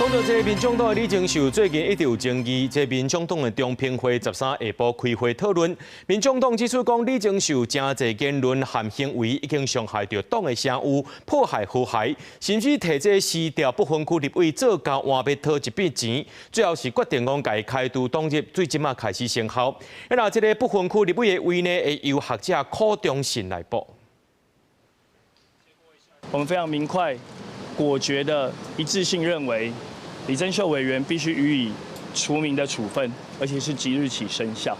講到這个民眾黨的李貞秀，最近一直有爭議。這民眾黨的中評會13下晡開會討論，民眾黨指出講李貞秀誠濟言論和行為已經傷害著黨的聲譽，破壞和諧，甚至提這辭掉不分區立委做交換欲討一筆錢，最後是決定講共伊開除黨籍，對這馬開始生效。那這个不分區立委的位呢，會由學者柯中信來補。我們非常明快、果決的一致性認為，李貞秀委員必須予以除名的處分，而且是即日起生效。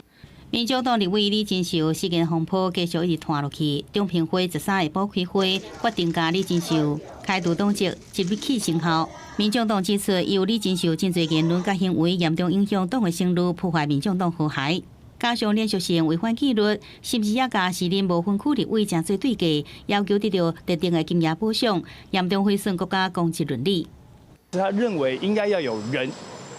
民眾黨立委李貞秀事件風波繼續一直拖落去，中評會13下晡開會，決定共李貞秀開除黨籍，即日起生效。民眾黨指出，由李貞秀真濟言論佮行為嚴重影響黨的聲譽，破壞民眾黨和諧，加上連續性違反紀律，甚至也共時任無分區立委誠濟對價，要求得到特定的金額補償，嚴重毀損國家公職倫理。他認為應該要有人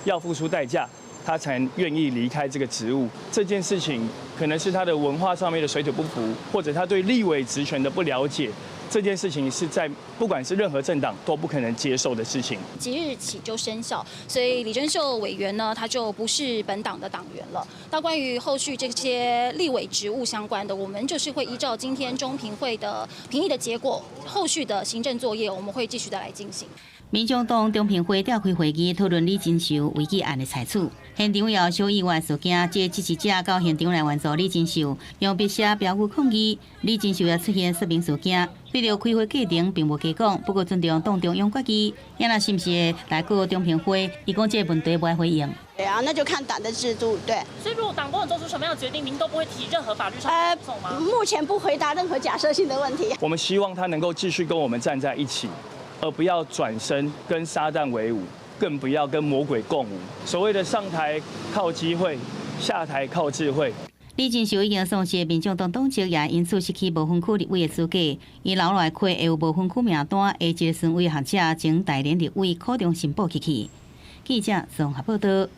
要付出代價，他才願意離開這個職務。這件事情可能是他的文化上面的水土不服，或者他對立委職權的不了解。這件事情是在不管是任何政黨都不可能接受的事情。即日起就生效，所以李貞秀委員呢，他就不是本黨的黨員了。那關於後續這些立委職務相關的，我們就是會依照今天中評會的評議的結果，後續的行政作業我們會繼續的來進行。民眾黨中評會召開會議討論李貞秀違紀案的採取。現場有小意外事件，這支持者到現場來援助李貞秀，用筆寫標語抗議。李貞秀也出現失明事件，對著開會過程並無加講，不過尊重黨中央決議。也若是毋是會來告中評會，伊講這個問題無愛回應。對啊，那就看黨的制度。對。所以如果黨工做出什麼樣的決定，您都不會提任何法律上的訴訟嗎？目前不回答任何假設性的問題。我們希望他能夠繼續跟我們站在一起，而不要轉身跟撒旦為伍，更不要跟魔鬼共舞。所謂的上台靠機會，下台靠智慧。李貞秀已經喪失民眾黨黨籍，也因此失去無分區立委的資格。伊留落來開會有無分區名單，下一個順位學者前大連立委柯中信補起去。記者綜合報道。